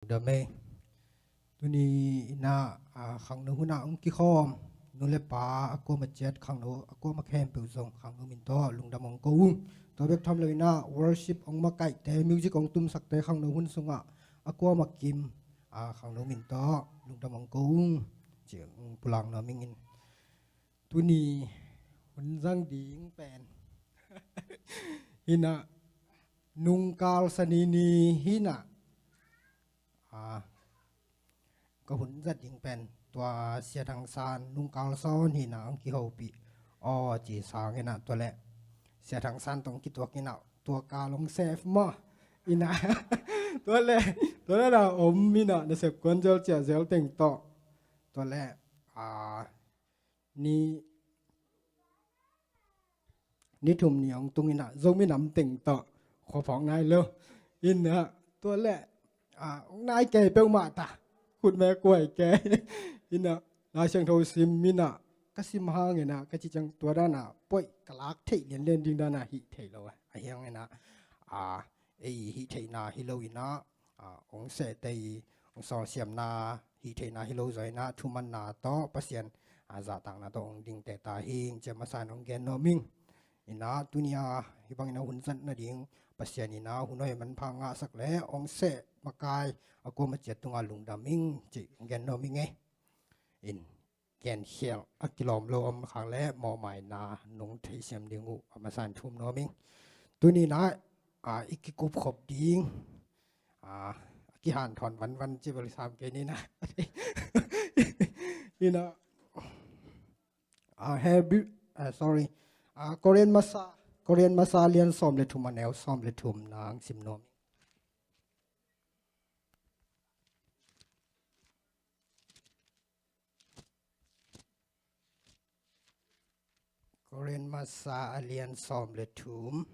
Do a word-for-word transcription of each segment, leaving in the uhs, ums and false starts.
Lungdam ei. Tuni inah, a, khangno hunah hong kikhawm nu le pa a kuama ciat khangno a kuama khempeuh zong khangno min tawh lungdam hong ko ung. Tua bek tham lo inah worship hong makaihte, music hong tumsakte khangno hun sungah a kuama kim, a, khangno min tawh lungdam hong ko ung. Ci hong pulak nuam ing in. Tuni hun zang ding pen hinah nungkal sanini hinah, a, ka hun zat ding pen tua Sia Thang San nungkal sawn hinah ang kihopih aw ci sang hinah, tua leh Sia Thang San tong kituak hinah tua kal hong sef mah hinah tua leh tua leh na om hinah nasep kuan zel ciah zel teng tawh tua leh, a, ni, ni thum ni hong tung inah Zomi nam teng tawh khuaphawk nai lo inah tua leh, a, hong nai kei peuhmah ta khut me kuai kei inah Lai Siangtho sim inah ka sim hang inah ka ci ciang tua danah poih ka lak theih lianlian ding danah hih thei lo a, ahi hang inah, a, ei hih theihna hi lo inah, a, hong sehte i hong sawlsiamna hih theihna hi lo zaw inah thumanna tawh Pasian, a, zahtakna tawh hong dingte ta hing ci a masa in hong gen nuam ing. Inah tuni a hih bangin a hun zat nading Pasian inah hun hoih manpha ngahsak le hong seh makai a kuama ciat tungah lungdam ing ci hong gen nuam ing ei. In genkhial a kilawm lo om khak le mawhmaina nong theihsiam ding uh a masa in thum nuam ing. Tuni inah, a, i kikupkhop ding, a, a kihanthawn vanvan ci bel sam kei ni inah. Inah, a, Hebrew, a, sorry, a, Korean masa, Korean masa lian sawm le thum a neu sawm le thum nang sim nuam ing. Korean masa a lian sawm le thum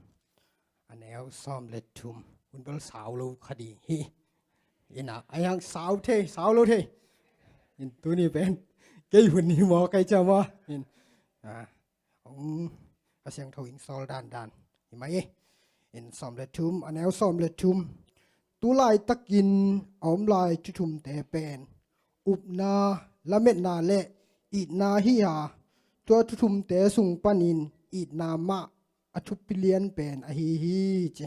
a neu sawm le thum. Hun bel sau lo kha ding hi. Inah a yang sau thei sau lo thei. In tuni pen kei hun hi maw kei ciam maw in, a, hong a siangtho in sawl dandan hi mai ei. In sawm le thum a neu sawm le thum. Tu laitakin a om lai thuthumte pen upna, lametna le itna hi a, tua thuthumte sung panin itna mah a thupi lian pen ahi hi ci.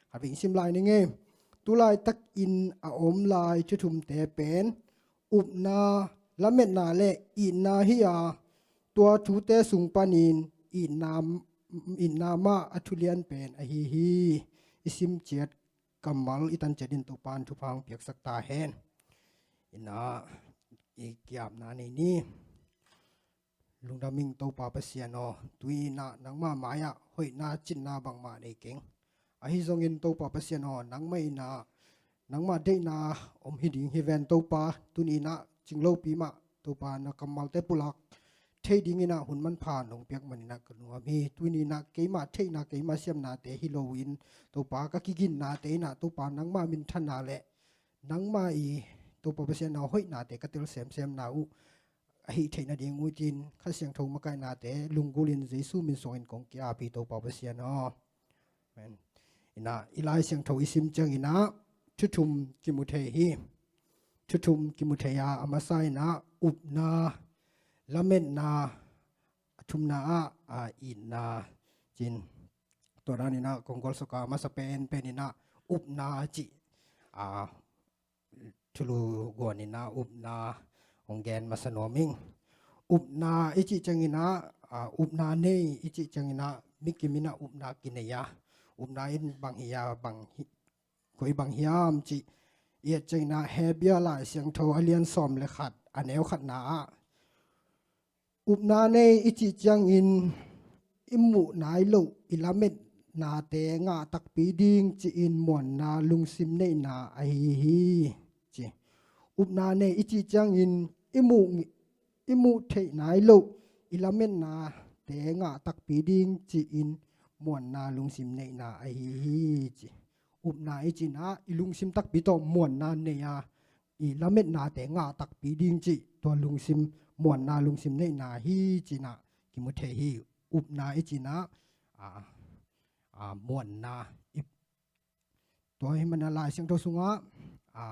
Khatvei sim lai ning ei. Tu laitakin a om lai thuthumte pen upna, lametna le itna hi a, tua thute sung panin itna, itna mah a thulian pen ahi hi. I sim ciat kammal i tan ciat in Topa'n thupha hong piaksak ta hen. Inah i kiapna nei ni. Lungdam ing Topa Pasian aw, tuni inah nangmah mai-ah hoihna cinna bangmah nei keng. Ahi zongin Topa Pasian aw, nangmah inah nangmah deihna om hi ding hi ven Topa. Tuni inah cinglopi mah Topa na kammalte pulak thei ding inah hun manpha nong piak man inah ka nuam hi. Tuni inah keimah theihna keimah siamnate hi loin Topa ka kiginnate inah Topa nangmah minthanna le nangmah i Topa Pasian aw hoihnate ka tel semsemna uh ahi theih nading uh cin Kha Siangtho makaihnate lunggulhin Jesu min suangin kong ki-ap hi Topa Pasian aw. Amen. Inah i Lai Siangtho i sim ciang inah thuthum kimu thei hi. Thuthum kimu thei a, a masa inah upna, lametna, a thumna ah, a, itna cin. Tua dan inah kong gualsuk a, a masa penpen inah upna cih, a, thulu guan inah upna hong gen masa nuam ing. Upna i cih ciang inah, a, upna nei i cih ciang inah mikim inah upna kinei a, upna in bang hi a, bang hi, koi bang hiam cih i et ciang inah Hebru Lai Siangtho a lian sawm le khat a neu khatna ah upna nei i cih ciangin i muh nai loh i lametnate ngah takpi ding ci-in muanna lungsim neihna ahi hi ci. Upna nei i cih ciangin i muh, i muh theih nai loh i lametnate ngah takpi ding ci-in muanna lungsim neihna ahi hi ci. Upna i cih inah i lungsim takpi tawh muanna nei a, i lametnate ngah takpi ding cih tua lungsim, muanna lungsim neihna hi ci inah kimu thei hi. Upna i cih inah, a, a, muanna i, tua hi mana Lai Siangtho sungah, a,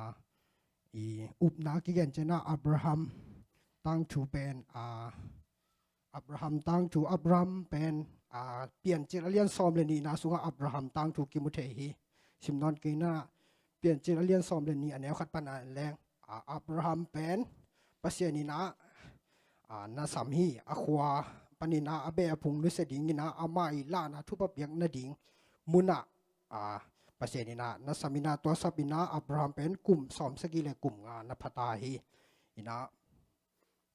I upna kigen ciangin ah Abraham tangthu pen, a, Abraham tangthu, Abraham pen, a, Piancil a lian sawm le nihna sungah Abraham tangthu kimu thei hi. Sim nawn kei ning ah, Piancil a lian sawm le nih a neu khat pan a leng, a, Abraham pen Pasian in ah, a, na sam hi. A khua panin ah a beh a phung nusia dingin ah, amah i lahna thupha piak nading mun ah, a, Pasian in ah na sam in ah, tua sap in ah Abraham pen kum sawmsagih le kum nga na pha ta hi. In ah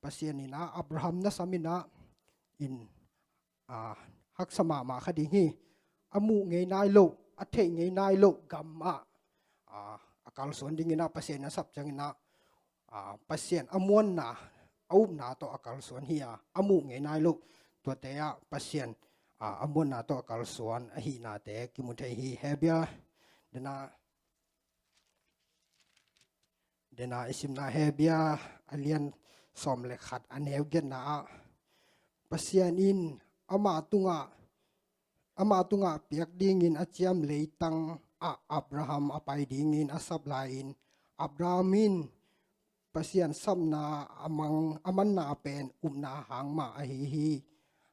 Pasian in ah Abraham na sam in ah, in, a, haksa mahmah kha ding hi. A muh ngei nai loh, a theih ngei nai loh gam ah, a, a kalsuan dingin ah Pasian na sap ciangin ah, a, Pasian a muanna, a upna tawh a kalsuan hi a, a muh ngei nai loh, tuate ah Pasian, a, a muanna tawh a kalsuan ahihnate kimu thei hi. Hebru, dena, dena i simna Hebru a lian sawm le khat a neu giatna ah, Pasian in amah tungah, amah tungah piak dingin a ciam leitang ah Abraham a pai dingin a sap lai-in, Abraham in Pasian sapna a mang, a manna pen upna hang mah ahi hi.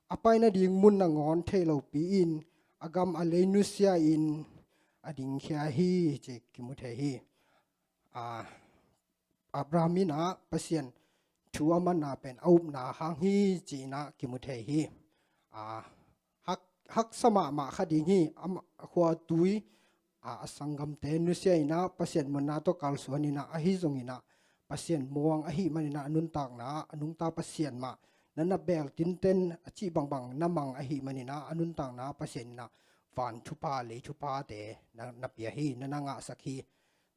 A pai nading mun nangawn thei lopi-in, a gam a lei nusia-in a dingkhia hi, ci kimu thei hi. A, Abraham in ah Pasian thu a manna pen a upna hang hi, ci-in ah kimu thei hi. A, hak, haksa mahmah kha ding hi. Ama, a khua tui, a, a sanggamte nusia in ah Pasian muanna tawh kalsuan in ah, ahi zongin ah Pasian muang ahih manin ah a nuntakna, a nungta Pasian mah, na na beel tinten a cih bangbang na mang ahih manin ah a nuntakna Pasian in ah van thupha, lei thuphate na, na pia hi, na na ngahsak hi.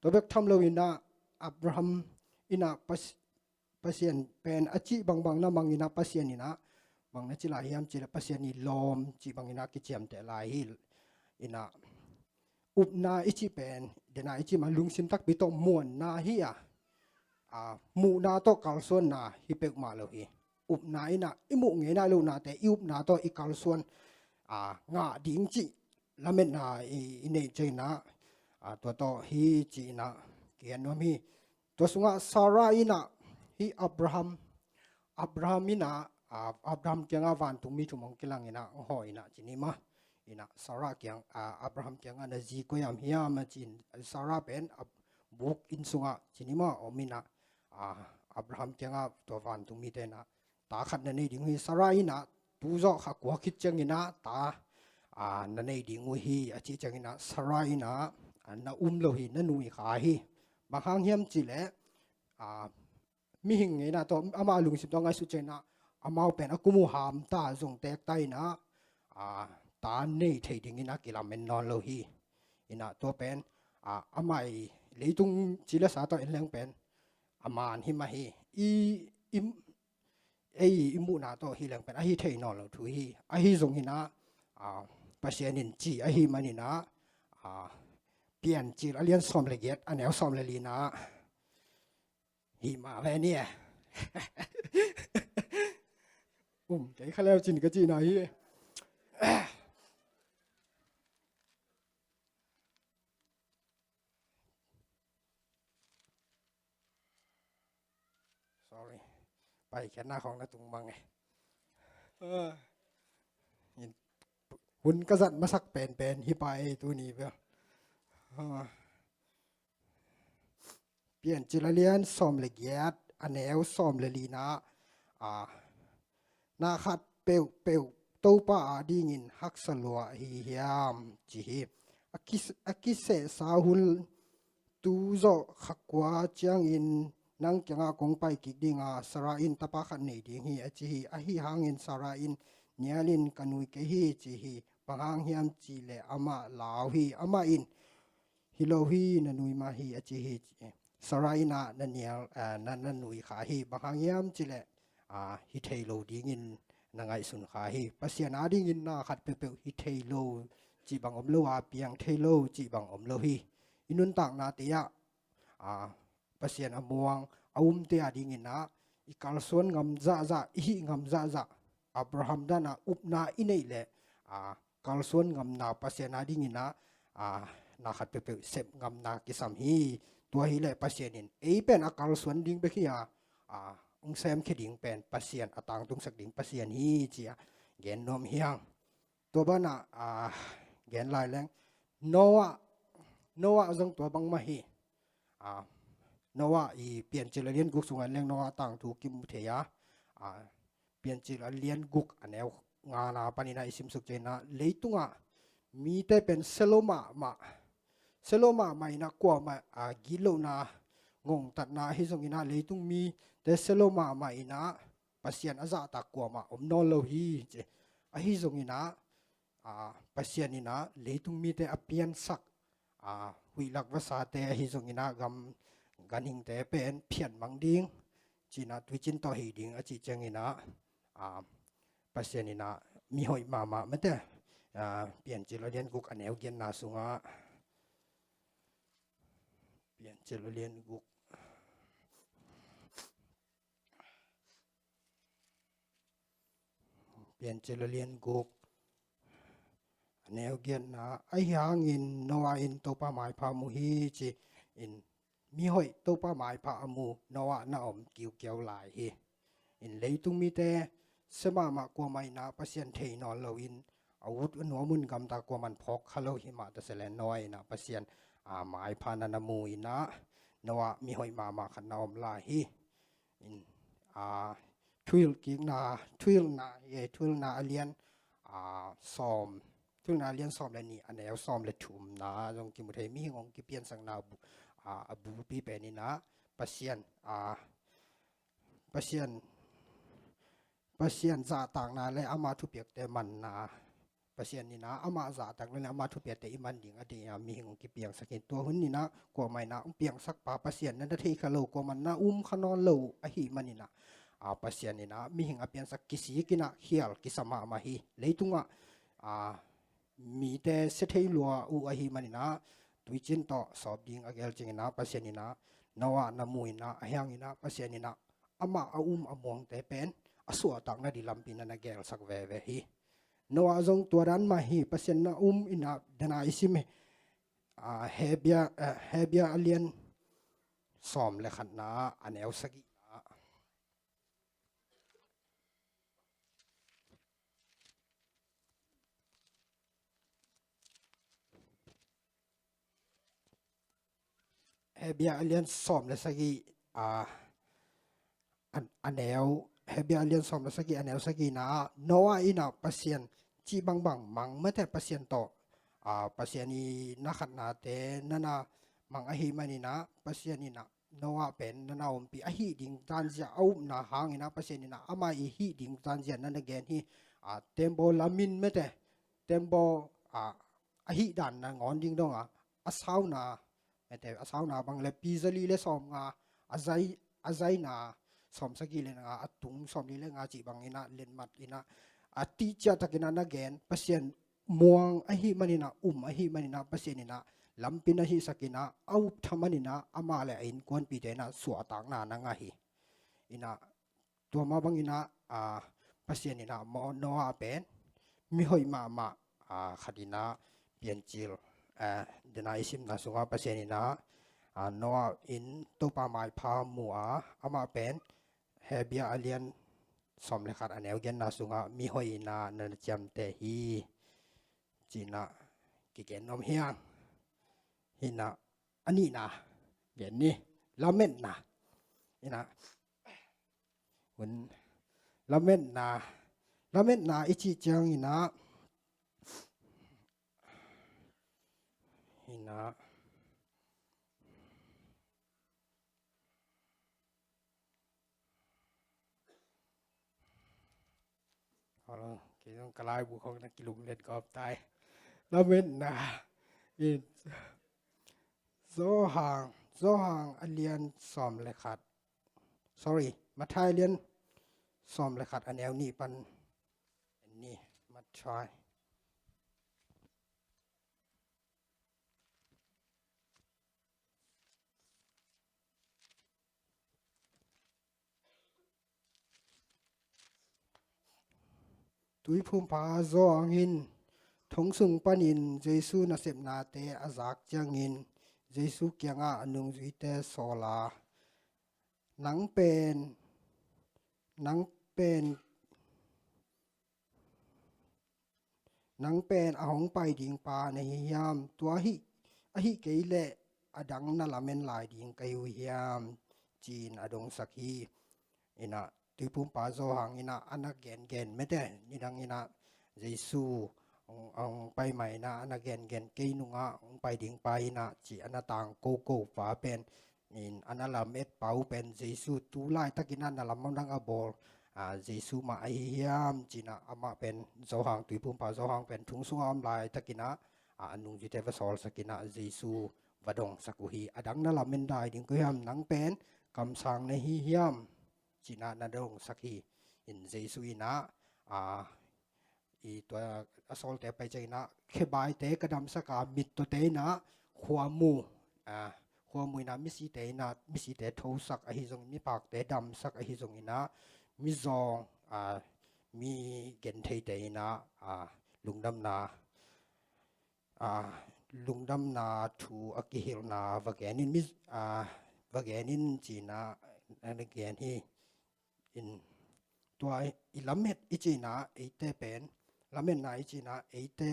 Tua bek tham loin ah Abraham in ah Pas-, Pasian pen a cih bangbang na mang in ah Pasian in ah, bang na ci lai hiam cih leh Pasian i lawm cih bangin ah kiciamteh lai hi. In ah upna i cih pen, dena i cih mah lungsim takpi tawh muanna hi a, a, muhna tawh kalsuanna hi peuhmah lo hi. Upna in ah i muh ngei nai lohnate i upna tawh i kalsuan, a, ngah ding cih lametna i, i neih ciangin ah, a, tua tawh hi ci-in ah kigen nuam hi. Tua sungah Sarah in ah, hih Abraham, Abraham in ah, a, Abraham kiangah vantungmi thum hong kilang in ah, hong hawh in ah ci ni maw. In ah Sarah kiang, a, Abraham kiangah, na zi koi ah om hiam, a ci-in, Sarah pen a buk inn sungah ci ni maw, om in ah, a, Abraham kiangah tua vantungmite in ah, ta khat na nei ding uh hi. Sarah in ah tu zawh kha kua khit ciangin ah ta, a, na nei ding uh hi, a cih ciangin ah Sarah in ah, a, na um lo hi, na nui kha hi. Bang hang hiam cih leh, a, mihing ngeina tawh, ama lungsim tawh ngaihsut ciangin ah, amau pen a kum uh hamta zong teek ta in ah, a, ta nei thei dingin a kilamen nawn lo hi. In ah tua pen, a, amah i leitung ci le sa tawh en leng pen a man hi mah hi. I, i, ei i muhna tawh hi leng pen ahi thei nawn lo thu hi. Ahi zongin ah, a, Pasian in ci ahih manin ah, a, Piancil a lian sawm le giat a neu sawm le lina ah, hi mah ve ni e. Um kei kha leu cin ka cihna hi. Sorry. Paikhiatna khawng na tung mang e. Ah. Hun ka zat masak penpen hi pa e tuni bel. Ah. Piancil a lian sawm le giat a neu sawm le lina ah, na khat peuhpeuh Topa adingin haksa lua ahi hiam ci hi. A kis-, a kisehsa hun tu zawh kha kua ciangin nang kiangah kong pai kik ding a, Sarah in tapa khat nei ding hi a ci hi. Ahi hangin Sarah in nial in ka nui kei hi ci hi. Bang hang hiam cih leh amah lau hi. Amah in hi lo hi, na nui mah hi a ci hi. Sarah in ah na nial, ah, na, na nui kha hi. Bang hang hiam cih leh, ah, hi thei lo dingin na ngaihsun kha hi. Pasian adingin na khat peuhpeuh hi thei lo cih bang om lo a, piang thei lo cih bang om lo hi. I nuntaknate ah, ah, Pasian a muang a umte adingin ah i kalsuan ngam zahzah, i hih ngam zahzah, Abraham dan a upna i neih leh, a, kalsuan ngamna Pasian adingin ah, a, na khat peuhpeuh sep ngamna kisam hi. Tua hileh Pasian in ei pen a kalsuan ding bek hi a, a, hong semkhia ding pen Pasian, a tangtungsak ding Pasian hi ci-a gen nuam hi hang. Tua banah, a, gen lai leng Noah, Noah zong tua bangmah hi. A, Noah i Piancil a lian guk sungah leng Noah tangthu kimu thei a, a, Piancil a lian guk a neu ngana panin ah i simsuk ciangin ah leitungah mite pen sia lo mahmah, sia lo mahmah in ah kuamah, a, gitlohna, ngongtatna ahi zongin ah leitung mite sia lo mahmah in ah Pasian a zahtak kuamah om nawn lo hi ci. Ahi zongin ah, a, Pasian in ah leitung mite a piansak, a, huihlak vasate ahi zongin ah gam ganhingte pen phiatmang ding ci-in ah tuicin tawh hih ding a cih ciangin ah, a, Pasian in ah mihoih mahmah mate, a, Piancil a lian guk a neu giatna sungah, Piancil a lian guk, Piancil a lian guk a neu giatna, ahi hangin Noah in Topa maipha mu hi ci-in, mihoih Topa maipha a mu Noah na om kiukiau lai hi. In leitung mite sia mahmah kuamah in ah Pasian thei nawn loin a ut a nuam un gamta kuaman phawk kha lo hi mah ta se leh Noah in ah Pasian, a, maipha na na mu in ah Noah mihoih mahmah khat na om lai hi. In, a, thuhilh kikna, thuhilhna, e, thuhilhna a lian, a, sawm, thuhilhna a lian sawm le nih a neu sawm le thumna zong kimu thei, mihing hong kipiansakna bu-, a, a bulpi pen in ah Pasian, a, Pasian, Pasian zahtakna le ama thupiakte manna, Pasian in ah amah zahtak le amah thupiakte i man ding a deih a mihing hong kipiangsak hi. Tua hun in ah kuamah in ah hong piangsak pa Pasian na na thei kha lo, kuamah na um kha nawn lo ahih manin ah, a, Pasian in ah mihing a piansak kisik in ah khial kisa mahmah hi. Leitungah, a, mite sia thei lua uh ahih manin ah tuicin tawh sawp ding a gel ciangin ah Pasian in ah Noah na mu in ah, ahi hangin ah Pasian in ah amah a um a muangte pen a suahtak nading lampi na na gelsak veve hi. Noah zong tua dan mah hi, Pasian na um in ah, dena i sim hi, a, Hebia, a, Hebia a lian sawm le khatna a neu sagihna. Hebia a lian sawm le sagih, a, a, a neu, Hebia a lian sawm le sagih a neu sagihna ah Noah in ah Pasian cih bangbang mang mate, Pasian tawh, a, Pasian i na khatnate na na mang ahih manin ah Pasian in ah Noah pen na na ompih, a hih ding zanzia a upna hangin ah Pasian in ah ama i hih ding zanzia na na gen hi. A, tembaw lamin mate, tembaw, a, a hih dan nangawn ding dong a, a sauna, mate, a sauna bang le pi zali le sawmnga, a zai, a zaina sawmsagih le nga, a tung sawmli le nga cih bang in ah letmat in ah, a tihciah takin ah na gen, Pasian muang ahih manin ah, um ahih manin ah, Pasian in ah lampi na hihsak in ah, a up tha manin ah amah le a innkuanpihte in ah suahtakna na ngah hi. In ah tua mah bangin ah, a, Pasian in ah Mo-, Noah pen mihoih mahmah, a, khat in ah Piancil, a, dena i simna sungah Pasian in ah, a, Noah in Topa maipha mu a, amah pen Hebia a lian sawm le khat a neu giatna sungah mihoih in ah na na ciamteh hi ci-in ah kigen nuam hi hang. Hi in ah a nihna gen ni, lametna. In ah, hun, lametna, lametna i cih ciangin ah, in ah, Alo, kei zong ka laibu khong na kilunglet gawp tai. Lametna in Johan, Johan a lian sawm le khat. Sorry, Matthai a lian sawm le khat a neu nih pan. Ni, Matthai. Tuiphumpa Johan in thong sung panin Jesu nasepnate a zak ciangin Jesu kiangah a nungzuite sawl a, "Nang pen, nang pen, nang pen a hong pai ding pa na hi hiam? Tua hi, ahi kei leh a dang na lamen lai ding ka hi uh hiam?" ci-in a dongsak hi. Inah Tuiphumpa Johan inah a na gengen mete, nidang inah Jesu hong, hong pai mah inah a na gengen, "Kei nungah hong pai ding pa inah," ci a na tang koko pa pen, in a na lamet pa uh pen Jesu, tu laitakin ah na lam dang a bawl, ah, Jesu mah ahi hiam ci-in ah amah pen, Johan, Tuiphumpa Johan pen thong sungah om laitakin ah, ah, a nungzuite va sawlsak inah Jesu va dongsak uh hi. "A dang na lamen lai ding ka hi uh hiam? Nang pen kamsang na hi hiam?" ci-in ah na dongsak hi. In Jesu inah, ah, i tua a sawlte pai ciangin ah, "Khebaite ka damsak a, mittawte inah khuamu, ah, khuamu inah misite inah, misite thosak ahi zongin, mipakte damsak ahi zongin ah, mizawng, ah, mi gentheite inah, ah, lungdamna, ah, lungdamna thu a kihilhna va gen in, mi, ah, va gen in," ci-in ah a na gen hi. In tua i lamet i cih inah eite pen, lametna i cih inah eite,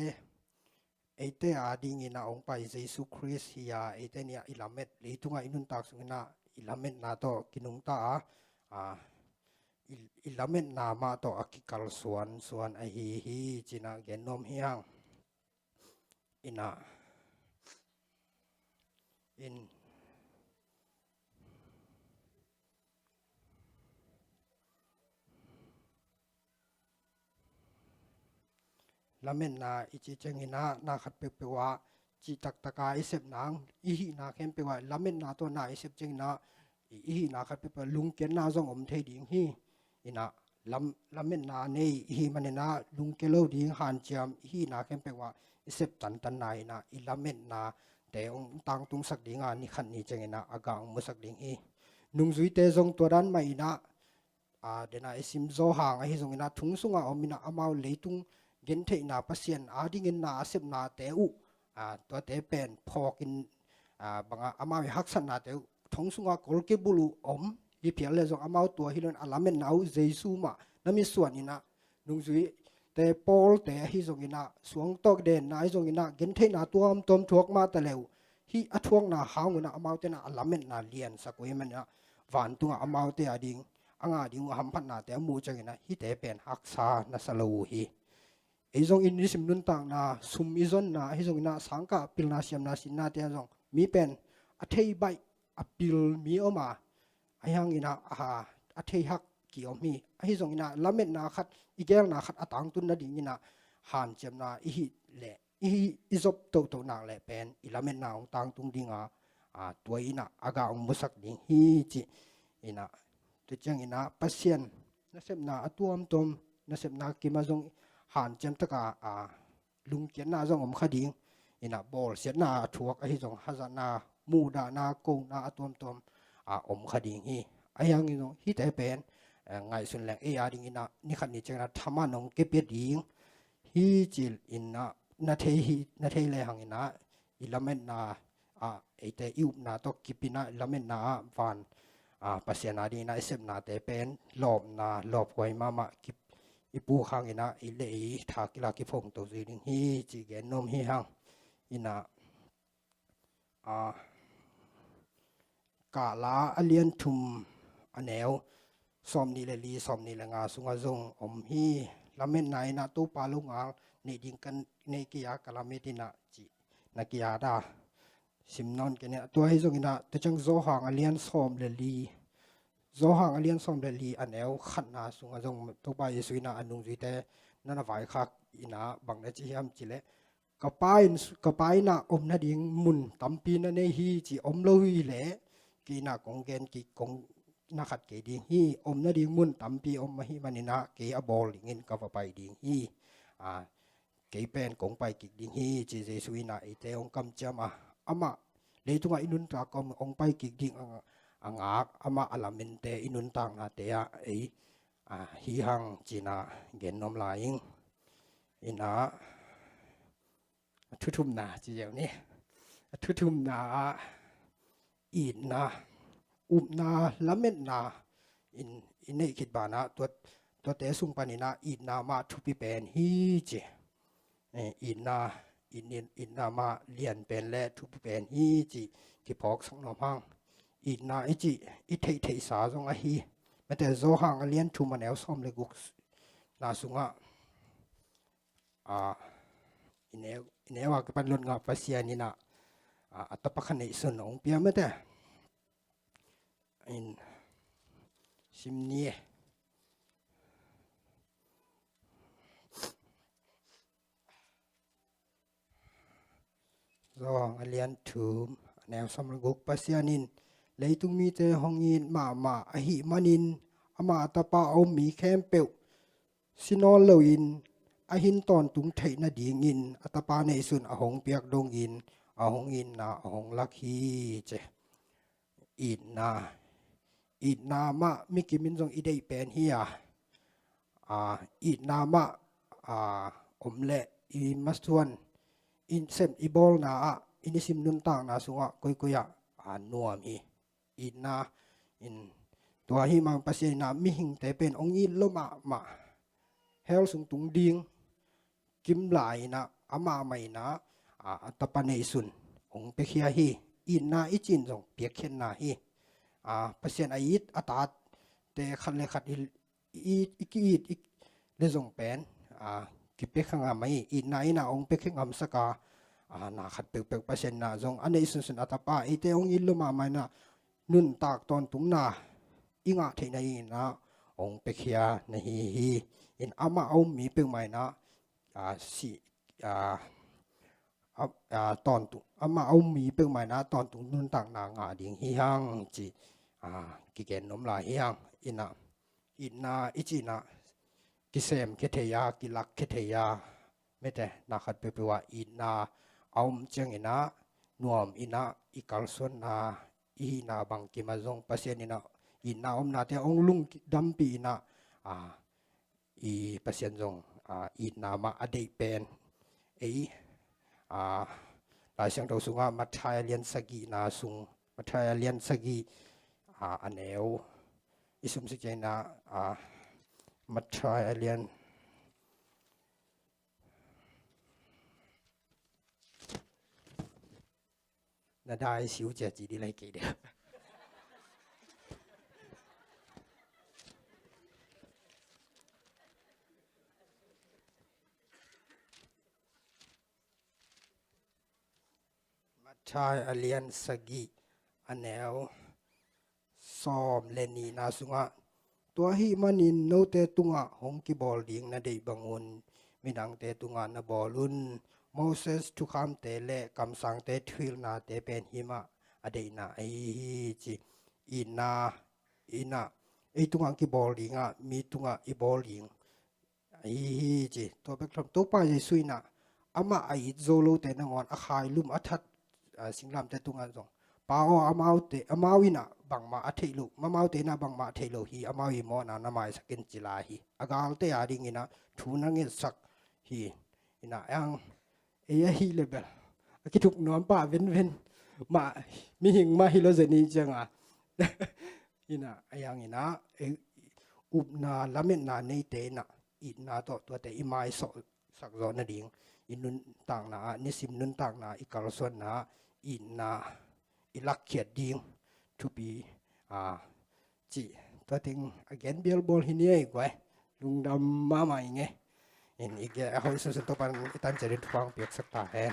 eite a dingin ah hong pai Jesu Khrist hi a, eite ni-ah i lamet, leitungah i nuntak sungin ah i lametna tawh kinungta a, ah, i, i lametna mah tawh a kikalsuansuan ahi hi ci-in ah gen nuam hi hang. Inah, in, lametna i cih ciangin ah, na khat peuhpeuh ah cih taktak a i sep nang, i hihna khempeuh ah lametna tawh na i sep ciangin ah, i, i hihna khat peuhpeuh ah lungkiatna zong om thei ding hi. Inah lam, lametna nei i hih manin ah lungkia lo ding, hanciam, i hihna khempeuh ah i sep tantanna inah i lametnate hong tangtungsak ding a, ni khat ni ciangin ah a gah hong musak ding hi. Nungzuite zong tua dan mah inah, ah, dena i sim Johan ahi zongin ah thong sungah om inah amau leitung gentheihna, Pasian a dingin na a sepnate uh, ah, tuate pen phawkin, ah, bangah amau i haksatnate uh thong sungah kol kibulh uh om hi phial leh zong, amau tua hi lo-in a lametna uh Jesu mah na mitsuan inah, nungzuite, pawlte ahi zongin ah, suang tawh denna ahi zongin ah, gentheihna tuamtuam thuak mah ta leh uh, hih a thuakna hang un ah amaute inah a lametna liansak uh hi manin ah, vantungah amaute a ding, a ngah ding uh hamphatnate a muh ciangin ah hihte pen haksa na sa lo uh hi. Ei zong i nisim nuntakna, sum i zonna ahi zongin ah, sangkah pilna, siamna, sinnate ah zong mi pen a thei baih, a pil mi om a, ahi hangin ah, a, a thei hak ki om hi. Ahi zongin ah lametna khat, i gelna khat a tangtun nadingin ah hanciamna i hih leh, i, i zop tohtoh nak leh pen i lametna hong tangtung ding a, a, tua inah a gah hong musak ding hi ci-in ah, tua ciangin ah Pasian nasepna a tuamtuam, nasepna kim ah zong hanciam tak a, a, lungkiatna zong om kha ding. Inah bawlsiatna a thuak ahi zong, hazatna, muhdahna, kona a tuamtuam, a, om kha ding hi. Ahi hangin zong hihte pen, eh, ngaihsun leng ei a dingin ah ni khat ni ciangin ah thaman hong kipia ding hi ci-in ah na thei hi, na thei lehang inah i lametna, ah, eite i upna tawh kip inah i lametna ah van, ah, Pasian a dingin ah i sepnate pen lawpna, lawphuai mahmah kip, i puk hang inah ei leh ei tha kila kiphongto zui ding hi ci gen nuam hi hang. Inah, ah, Kahla a lian thum, a neu sawmnih le li, sawmnih le nga sungah zong om hi. Lametna inah Topa longal nei ding ka nei kei a, ka lamet inah ci na ki-at a, sim nawn kei ni. Tua hi zongin ah, tua ciang Johan a lian sawm le li, Johan a lian sawm le li, a neu khatna sungah zong Topa Jesu inah a nungzuite na na vaikhak inah bang na ci hiam cih leh, "Ka Pa in, ka Pa in ah om nading mun tampi na nei hi ci, om lo hi leh kei inah kong gen kik, kong na khat kei ding hi. Om nading mun tampi om ahih manin ah kei a bawl dingin ka va pai ding hi. Ah, kei pen kong pai kik ding hi," ci Jesu inah eite hong kamciam a, amah leitungah i nuntak a om, hong pai kik ding a, a ngak, amah a lamente i nuntaknate ah ei, ah, hi hang ci-in ah gen nuam lai ing. Inah, a thuthumna ci ziau ni. A thuthumna ah, itna, upna, lametna in i neih khit banah tua, tuate sung paninah itna mah thupi pen hi ci. Eh, itna, it, it, itna mah lian pen le thupi pen hi ci kiphawksak nuam hang. Itna i cih i theihtheihsa zong ahi. Mate Johan a lian thum a neu sawm le guk na sungah, ah, i neu, i neu a kipan lot ngah Pasian inah, ah, a tapa khat neihsun hong pia mate. In sim ni e. Johan a lian thum a neu sawm le guk. Pasian in leitung mite hong it mahmah ahih manin amah a tapa a um mi khempeuh si nawn loin a hin tawntung theih nadingin a tapa neihsun a hong piak dongin a hong itna a hong lak hi ci. Itna, itna mah mikim in zong i deih pen hi a, ah, itna mah, ah, om leh i masuan, i sem i bawlna ah, i nisim nuntakna sungah koikoi ah, ah, nuam hi. Itna in tua hi mang Pasian inah mihingte pen hong it lo mahmah, hell sung tung ding kim lai inah amah mah inah, ah, a tapa neihsun hong piakhia hi. Itna i cin zong piakkhiatna hi. Ah, Pasian a it a tate khat le khat i, i, i ki-it i le zong pen, ah, kipiakhia ngam hi. Itna inah hong piakhia ngamsak a, ah, na khat peuhpeuh Pasian inah zong a neihsunsun a tapa eite hong it lo mahmah inah nuntak tawntungna i ngah theihna inah hong piakhia na hi hi. In amah a um mi peuhmah inah, ah, si, ah, ah, ah, tawntung, amah a um mi peuhmah inah tawntung nuntakna ngah ding hi hang ci, ah, kigen nuam lai hi hang. Inah itna i cih inah kisem khia thei a, kilak khia thei a, mate na khat peuhpeuh ah itna a um ciang inah nuam inah i kalsuanna i hihna bangkim ah zong Pasian inah itna omnate hong lungdampih inah, ah, i Pasian zong, ah, itna mah a deih pen. Ei, ah, Lai Siangtho sungah Matthai a lian sagihna sung, Matthai a lian sagih, ah, a neu i sumsik ciang inah, ah, Matthai a lian na dai siu cia ci di lai kei dia. Matthai a lian sagih a neu sawm le nihna sungah, tua ahih manin note tungah hong kibawl ding na deih bangun midangte tungah na bawl un. Moses thukhamte le kamsangte thuhilhnate pen himah a deihna ahi hi ci. Itna inah ei tungah kibawl dingah mi tungah i bawl ding ahi hi ci. Tua bek tham Topa Jesu inah amah a it zo lote nangawn a khailum a that, ah, singlamte tungah zong, Pa aw, amaute, amau inah bangmah a theih loh, amaute inah bangmah a theih loh hi, amau i mawhna na maisak in ci lai hi. A galte a ding inah thu na ngetsak hi. Inah ang ei ahi le bel a kithuk nuam pah venven mah, mihing mah hi lo zen i cianga. Inah a yang inah, eh, upna lametna neite inah itna tawh tuate i maisawhsak zawh nading, i nuntakna ah, nisim nuntakna i kalsuanna ah itna i lakkhiat ding thupi, ah, cih tua teng a gen bialbawl hi ni ei guai. Lungdam mahmah i ngei. In i gen a hoih sunsun Topa'n i tan ciatin thupha piaksak ta hen.